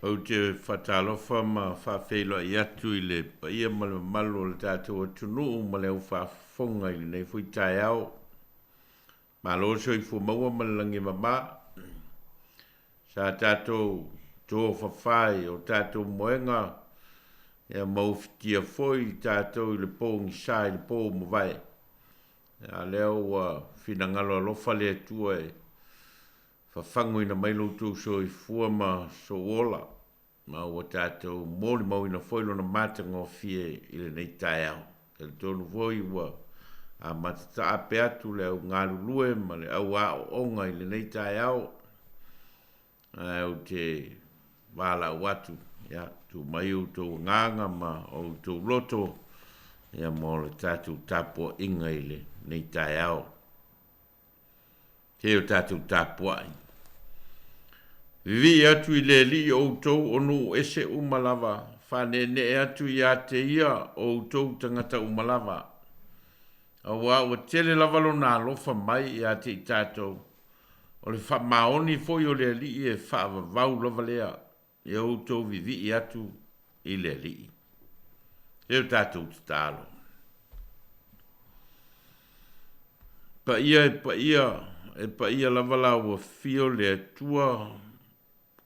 Ou te faatalofa ma faafeiloai atu i le paia ma le mamalu o le tatou atunuu ma le aufaafofoga i lenei foi taeao. Malo le soifua maua ma le lagi e mama. Sa tatou tofafa i o tatou moega ia ma ufitia foi tatou i le pogisa i le po ua mavae. A lea ua finagalo alofa le Atua e fafaguina mai lo outou soifua ma sou ola, ma ua tatou molimauina foi lona matagofie i lenei taeao. Talitonu foi ua amata taape atu le au galulue ma le au aooga i lenei taeao, ae ou te valaau atu, ia, tuu mai outou agaga ma outou loto ia mo le tatou tapuaiga i lenei taeao. Se o tatou tapuai. Vivii atu i le Alii o outou o nuu ese uma lava, faaneenee atu ia te ia o outou tagata uma lava. Auā ua tele lava lona alofa mai ia te i tatou, o le faamaoni foi o le Alii e faavavau lava lea. Ia outou vivii atu i le Alii. E o tatou tatalo. Paia e paia, e paia lava la ua fio le Atua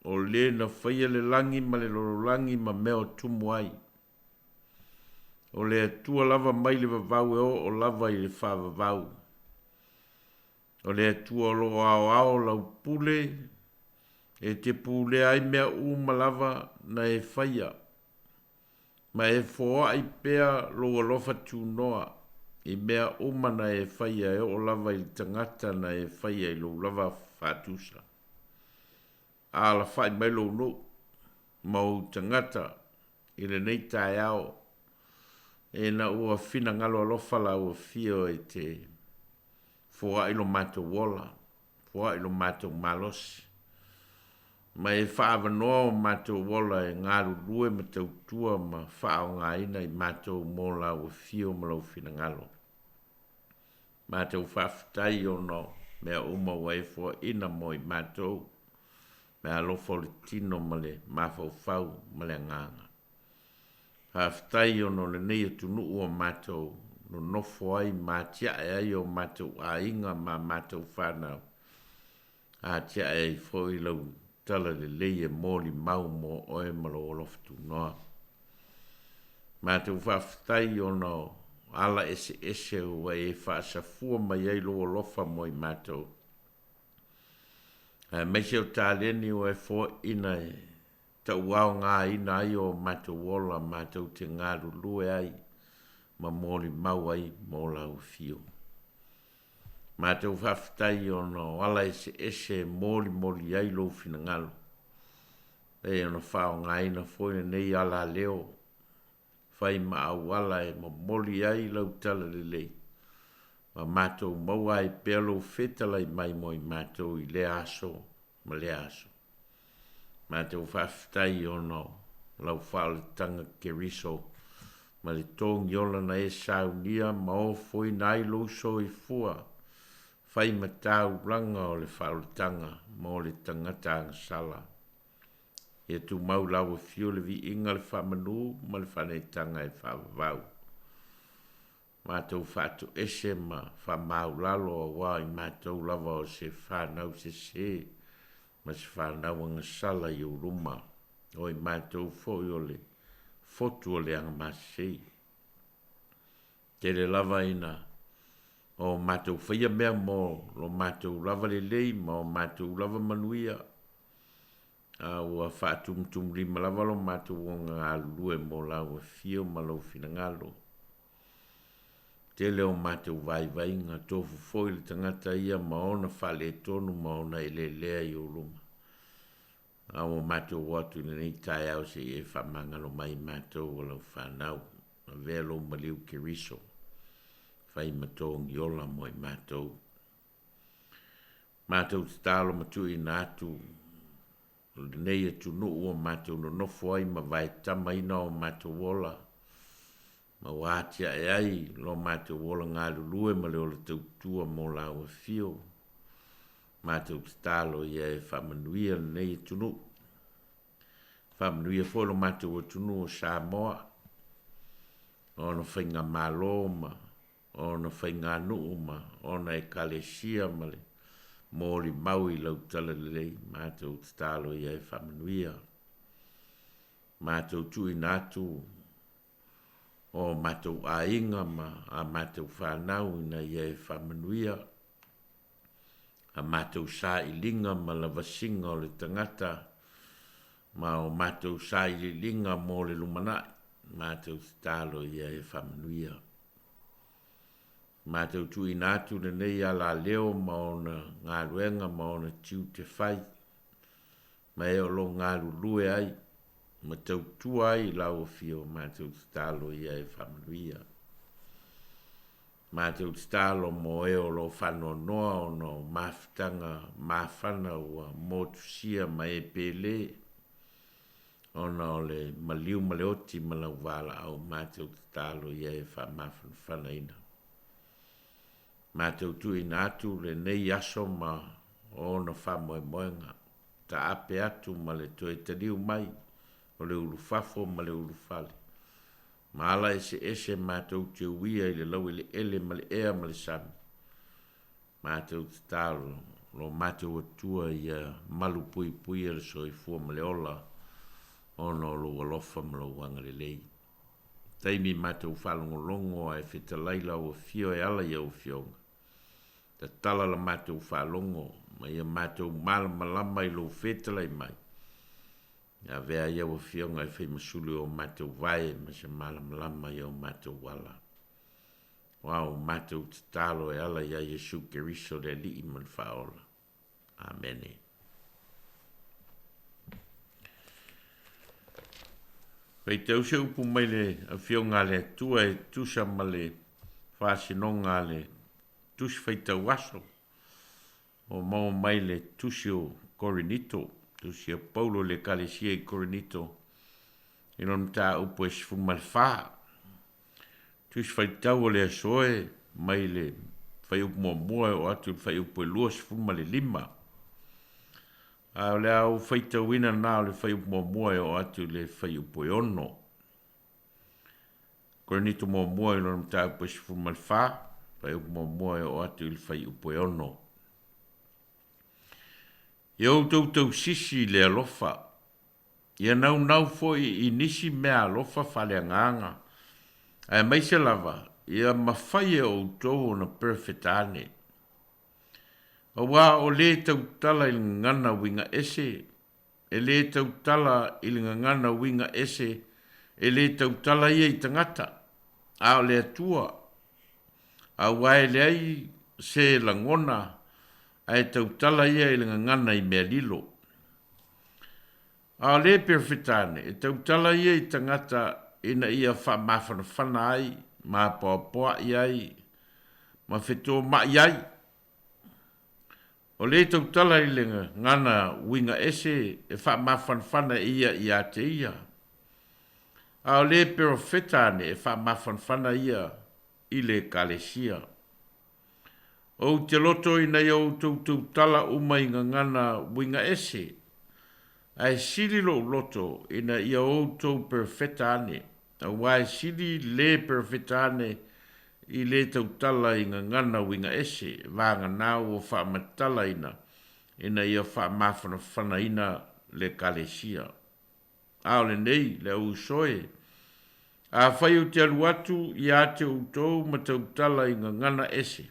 o le na faia le lagi ma le lololangi ma mea o tumu ai. O le Atua lava mai le vavau e oo lava i le faavavau. O le Atua o lo o aoao lau pule e te pulea ai mea uma lava na e faia, ma e foai pea lou alofa tunoa i mea uma na e faia e oo lava i le tagata na e faia i lou lava faatusa. Alafai mai lou nuu ma ou tagata i lenei taeao, ina ua finagalo alofa lau afio e te foai lo matou ola, foai lo matou malosi, ma e faaavanoa o matou ola e galulue ma tautua ma faaaogaina i matou mo lau afio ma lou finagalo. Matou faafetai ona o mea uma ua e foaina mo i matou, me alofa o le tino ma le mafaufau ma le agaga. Faafetai ona o lenei atunuu ua matou nonofo ai ma atiae ai o matou aiga ma matou fanau, atiae ai foi lau talalelei e molimau mo oe ma lou alofa tunoa. Matou faafetai ona o ala eseese ua e faasafua mai ai lou alofa mo i matou, aemaise o taleni ua e foaina e tauaogaina ai o matou ola matou te galulue ai ma molimau ai mo lau afio. Matou faafetai ona o ala eseese e molimoli ai lou finagalo, e ona faaaogaina foi lenei alaleo fai ma auala e momoli ai lau talalelei, ma matou maua ai pea lou fetalai mai mo i matou i lea aso ma lea aso. Matou faafetai ona o lau faaolataga Keriso ma le togiola na e saunia ma ofoina ai lou soifua fai ma taulaga o le faaolataga mo le tagata agasala. Ia tumau lau afio le viiga, le faamanu ma le faaneetaga e faavavau. Matou faatoese ma faamaulalo auā i matou lava o se fanau sese ma se fanau agasala i ou luma, o i matou foi o le fotu o le agamasei. Tele lava ina o matou faia mea mo lo matou lava lelei ma o matou lava manuia, a ua faatumutumulima lava lo matou oga galulue mo lau afio ma lou finagalo. Tele o matou vaivaiga, tofu foi le tagata ia ma ona faaletonu ma ona eleelea i ou luma. A ua matou o atu i lenei taeao seia e faamagalo mai matou o lau fanau. Avea lou maliu Keriso, fai ma togiola mo i matou. Matou tatalo ma tuuina atu lenei atunuu ua matou nonofo ai ma vaetamaina o matou ola, ma ua atiae ai lo matou ola galulue ma le ola tautua mo lau afio. Matou tatalo ia e faamanuia lenei atunuu. Faamanuia foi lo matou atunuu o Samoa, ona faigamalo ma ona faiganuu ma ona ekalesia ma le molimau i lau talalelei, matou tatalo ia e faamanuia. Matou tuuina atu o matou aiga ma a matou fanau ina ia e faamanuia a matou sailiga ma lavasiga o le tagata ma o matou sailiiliga mo le lumanai, matou tatalo ia e faamanuia. Matou tuuina atu lenei alaleo ma ona galuega ma ona tiute fai, ma e o lo o galulue ai ma tautua ai i lau afio, matou tatalo ia e faamanuia. Matou tatalo mo e o lo o faanoanoa ona o mafutaga mafana ua motusia ma e pele, ona o le maliu ma le oti ma lau valaau, matou tatalo ia e faamafanafanaina. Matou tuuina atu lenei aso ma ona faamoemoega, taape atu ma le toe taliu mai o le ulufafo ma le ulufale, ma ala eseese matou te uia i le laueleele ma le ea ma le sami, matou tatalo lo matou Atua ia malupuipuia le soifua ma le ola ona o lou alofa ma lou agalelei. Taimi matou faalogologo ae fetalai lau afio e ala i au afioga, tatala la matou faalogo ma ia matou malamalama i lou fetalai mai, avea ai au afioga e faimasulu i o matou vae ma se malamalama i o matou ala. Aua ua matou tatalo e ala ia Iesu Keriso le Alii ma le Faaola. Amene. Faitau se upu mai le Afioga a le Atua e tusa ma le faasinoga a le Tusi Faitau Aso o maua mai le Tusi o Korinito, Tusi a Paulo i le Ekalesia i Korinito i lona mataupu e 14. Tusi Faitau o le aso e mai le fuaiupu muamua e oo atu i le fuaiupu e 25. A o le a ou faitauina lena o le fuaiupu muamua e oo atu i le fuaiupu e 6. Korinito muamua i lona mataupu e 14, fuaiupu muamua e oo atu i le fuaiupu e 6. Ia outou tausisi i le alofa, ia naunau foi i nisi mea alofa faaleagaga, aemaise lava ia mafai e outou ona perofeta ane. Aua o lē tautala i le gagana uiga ese, e lē tautala i le gagana uiga ese, e lē tautala ia i tagata, a o le Atua, aua e leai se lagona ae tautala ia i le gagana i mea lilo. A o lē perofeta ane, e tautala ia i tagata ina ia faamafanafana ai ma apoapoaʻi ai ma fetomaʻi ai. O lē tautala i le gagana uiga ese e faamafanafana e ia ia te ia. A o lē perofeta ane, e faamafanafana ia i le ekalesia. Ou te loto ina ia outou tautala uma i gagana uiga ese, ae sili lou loto ina ia outou perofeta ane, aua e sili lē perofeta ane i lē tautala i gagana uiga ese, vagana ua faamatalaina ina ia faamafanafanaina le ekalesia. A o lenei, le au uso e, afai ou te alu atu ia te outou ma tautala i gagana ese,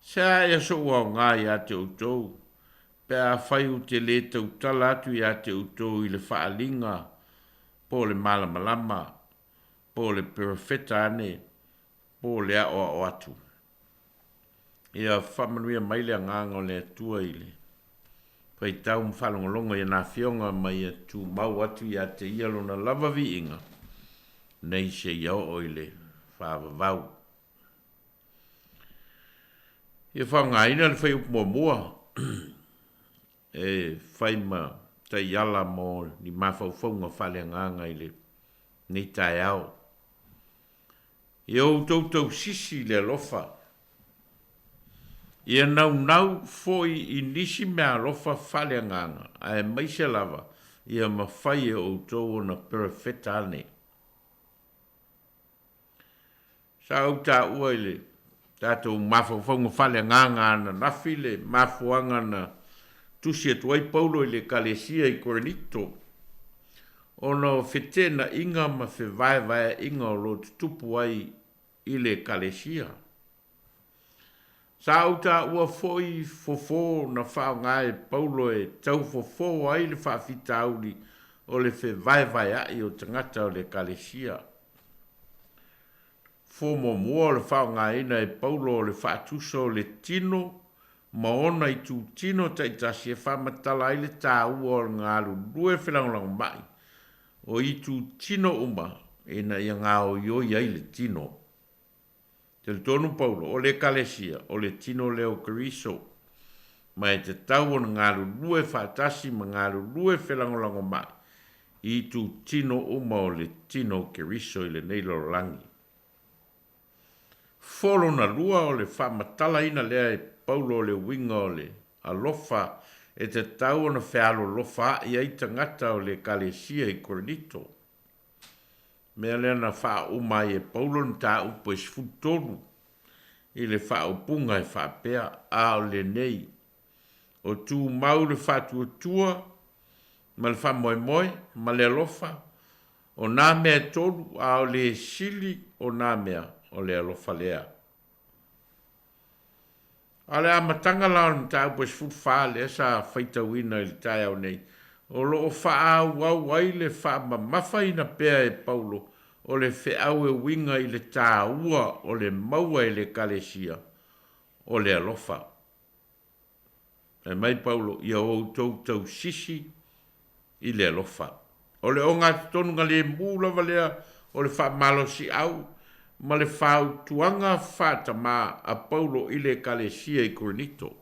se a ea so'u aoga ia te outou, pe afai ou te lē tautala atu ia te outou i le faaaliga po o le malamalama, po o le perofeta ane, po o le aoao atu? Ia faamanuia mai le Agaga o le Atua i le faitau ma faalogologo i ana afioga ma ia tumau atu ia te ia lona lava viiga nei seia oo i le faavavau. Ia faaaogaina le fuaiupu muamua e fai ma taiala mo ni mafaufauga faaleagaga i lenei taeao. Ia outou tausisi i le alofa, ia naunau foi i nisi meaalofa faaleagaga, aemaise lava Ia mafai e outou ona perofeta ane. Sa ou taua i le tatou mafaufauga faaleagaga ananafi le mafuaaga na tusi atu ai Paulo i le Ekalesia i Korinito ona o feteenaiga ma fevaevaeaiga o lo o tutupu ai i le Ekalesia. Sa ou taua foi fofo na faaaoga e Paulo e tau fofo ai le faafitauli o le fevaevaea'i o tagata o le Ekalesia. Fofo muamua o le faaaogaina e Paulo o le faatusa o le tino ma ona itutino taitasi e faamatala ai le taua o le galulue felagolagomai o itutino uma ina ia gaoioi ai le tino. Talitonu Paulo, o le Ekalesia, o le tino lea o Keriso, ma e tatau ona galulue faatasi ma galulue felagolagomai i itutino uma o le tino o Keriso i lenei lalolagi. Fofo lona lua o le faamatalaina lea e Paulo o le uiga o le alofa e tatau ona fealolofaai ai tagata o le Ekalesia i Korinito. Mea lea na faauma ai e Paulo le mataupu e 13 i le faaupuga e faapea, A o lenei, o tumau le faatuatua ma le faamoemoe ma le alofa, o nā mea e tolu, a o le sili o nā mea, o le alofa lea. A o le amataga la o le mataupu e 14 lea sa faitauina i le taeao nei, o lo o faaauau ai le faamamafaina pea e Paulo o le feau e uiga i le taua o le maua e le Ekalesia o le alofa. Fai mai Paulo, Ia outou tausisi i le alofa. O le ogatotonu galemu lava lea o le faamalosiau ma le fautuaga faatamā a Paulo i le Ekalesia i Korinito.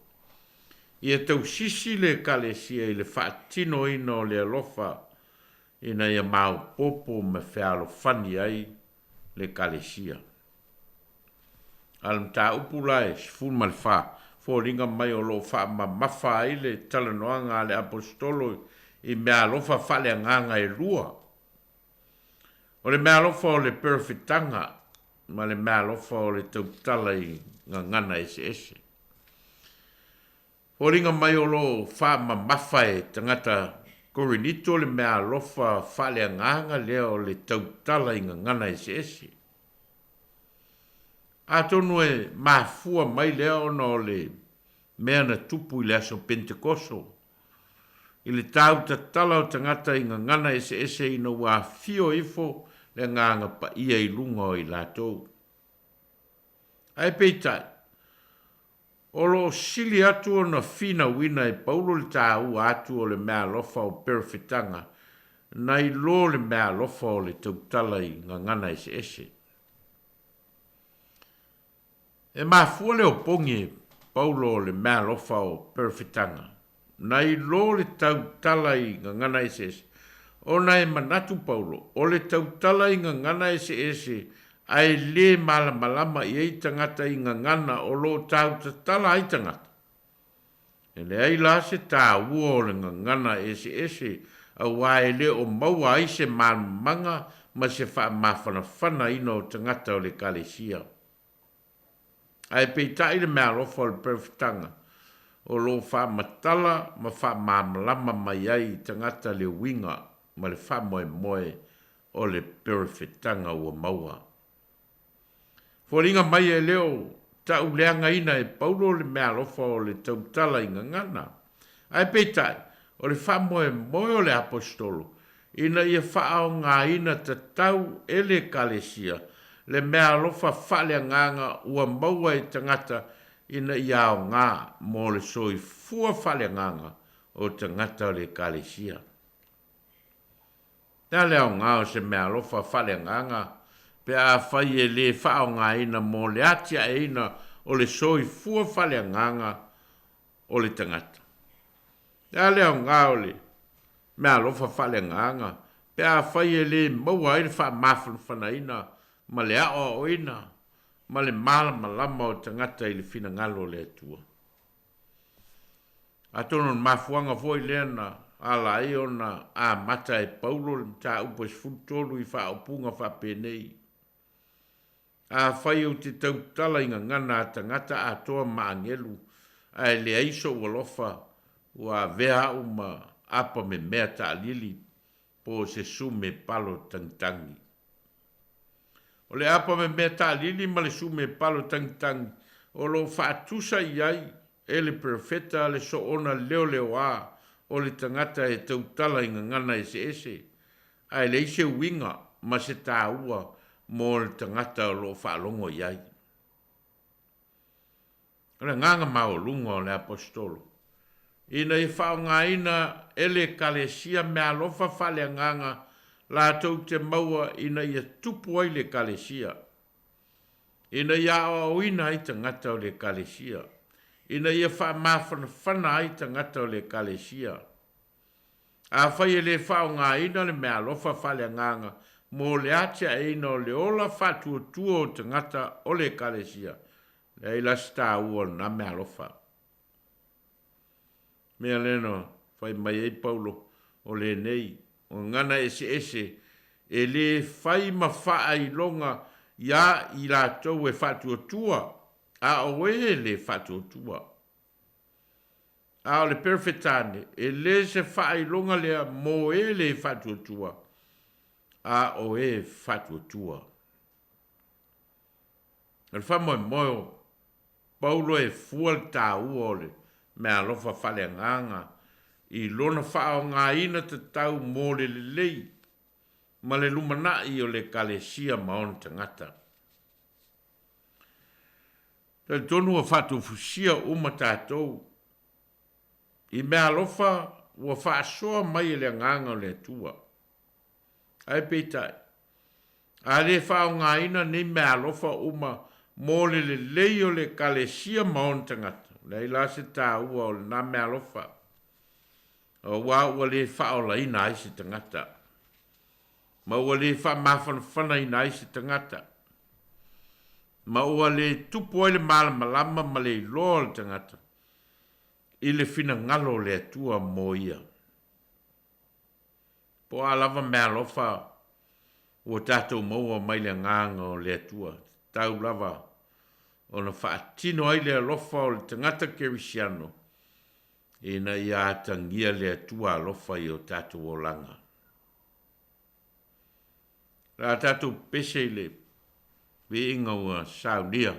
Ia tausisi le Ekalesia i le faatinoina o le alofa ina ia maopoopo ma fealofani ai le Ekalesia. A o le mataupu la e 14, foliga mai o lo o faamamafa ai le talanoaga a le Aposetolo i meaalofa faaleagaga e lua. O le meaalofa o le perofetaga ma le meaalofa o le tautala i gagana eseese. Foliga mai o lo o faamamafa e tagata Korinito le meaalofa faaleagaga lea o le tautala i gagana eseese. Atonu e mafua mai lea ona o le mea na tupu i le aso Pentekoso, i le tau tatala o tagata i gagana eseese ina ua afio ifo le Agaga Paia i luga o i latou. Ae peitai, o lo o sili atu ona finauina e Paulo le taua atu o le meaalofa o perofetaga nai lo le meaalofa o le tautala i gagana eseese. E mafua le opogi e Paulo o le meaalofa o perofetaga nai lo le tautala i gagana eseese, ona e manatu Paulo o le tautala i gagana eseese ae lē malamalama i ai tagata i gagana o lo o tautatala ai tagata. E leai la se taua o le gagana eseese auā e le o maua ai se malamalamaga ma se faamafanafanaina o tagata o le Ekalesia. Ae peitai le meaalofa o le perofetaga o lo o faamatala ma faamalamalama mai ai i tagata le uiga ma le faamoemoe o le perofetaga ua maua. Foliga mai e le o tauleagaina e Paulo le meaalofa o le tautala i gagana. Ae peitai, o le faamoemoe o le Aposetolo ina ia faaaogaina tatau e le Ekalesia le meaalofa faaleagaga ua maua e tagata ina ia aoga mo le soifua faaleagaga o tagata o le Ekalesia. Le a le aoga o se meaalofa faaleagaga pe afai e lē faaaogaina mo le atiaeina o le soifua faaleagaga o le tagata? Le a le aoga o le meaalofa faaleagaga pe afai e lē maua ai le faamafanafanaina ma le aoaoina ma le malamalama o tagata i le finagalo o le Atua? Atonu o le mafuaaga foi lea na ala ai ona amata e Paulo le mataupu e 13 i faaupuga faapenei, Afai ou te tautala i gagana a tagata atoa ma agelu, ae leai sou alofa, ua avea au ma apa memea taalili po o se sume palo tagitagi. O le apa memea taalili ma le sume palo tagitagi o lo o faatusa i ai e le perofeta le soona leoleoā o le tagata e tautala i gagana eseese, ae leai se uiga ma se taua mo le tagata o lo o faalogo i ai. O le agaga maualuga o le Aposetolo, ina ia faaaogaina e le Ekalesia meaalofa faaleagaga latou te maua ina ia tupu ai le Ekalesia, ina ia aoaoina ai tagata o le Ekalesia, ina ia faamafanafana ai tagata o le Ekalesia. Afai e le faaaogaina le meaalofa faaleagaga mo le atiaeina o le ola faatuatua o tagata o le Ekalesia, leai la se taua o lena meaalofa. Mea lea na fai mai ai Paulo, o lenei, o gagana eseese e lē fai ma faailoga iā i latou e faatuatua, a o e lē faatuatua. A o le Perefetane, e lē se faailoga lea mo e lē faatuatua, a o e faatuatua. O le faamoemoe o Paulo e fua le taua o le meaalofa faaleagaga i lona faaaogaina tatau mo le lelei ma le lumanai o le Ekalesia ma ona tagata. Talitonu ua faatufusia uma tatou i meaalofa ua faasoa mai e le Agaga o le Atua. Ae peitai, a le faaaogaina nei meaalofa uma mo le lelei o le Ekalesia ma ona tagata, leai la se taua o lena meaalofa, auā ua le faaolaina ai se tagata, ma ua le faamafanafanaina ai se tagata, ma ua le tupu ai le malamalama ma le iloa o le tagata i le finagalo o le Atua mo ia. Po o a lava meaalofa ua tatou maua mai le Agaga o le Atua, tatau lava ona faatino ai le alofa o le tagata kerisiano ina ia atagia le Atua alofa i o tatou olaga. O le a tatou pepese i le viiga ua saunia.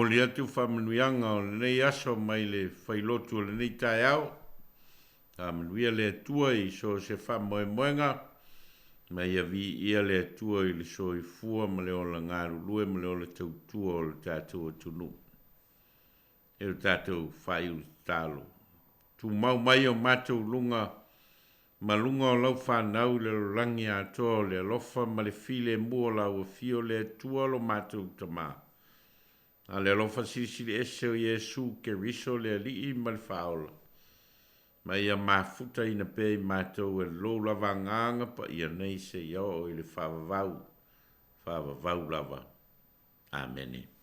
Momoli atu faamanuiaga o lenei aso mai le failotu o lenei taeao. Faamanuia le Atua i so o se faamoemoega, ma ia viia le Atua i le soifua ma le ola galulue ma le ola tautua o le tatou atunuu. E o tatou faaiu tatalo. Tumau mai o matou luga ma luga o lau fanau i le lalolagi atoa o le alofa ma le filemu o lau afio le Atua lo matou Tama. A le alofa silisili ese o Iesu Keriso le Alii ma le Faaola, ma ia mafutaina pea i matou e lou lava Agaga Paia nei seia oo i le faavavau, faavavau lava. Amene.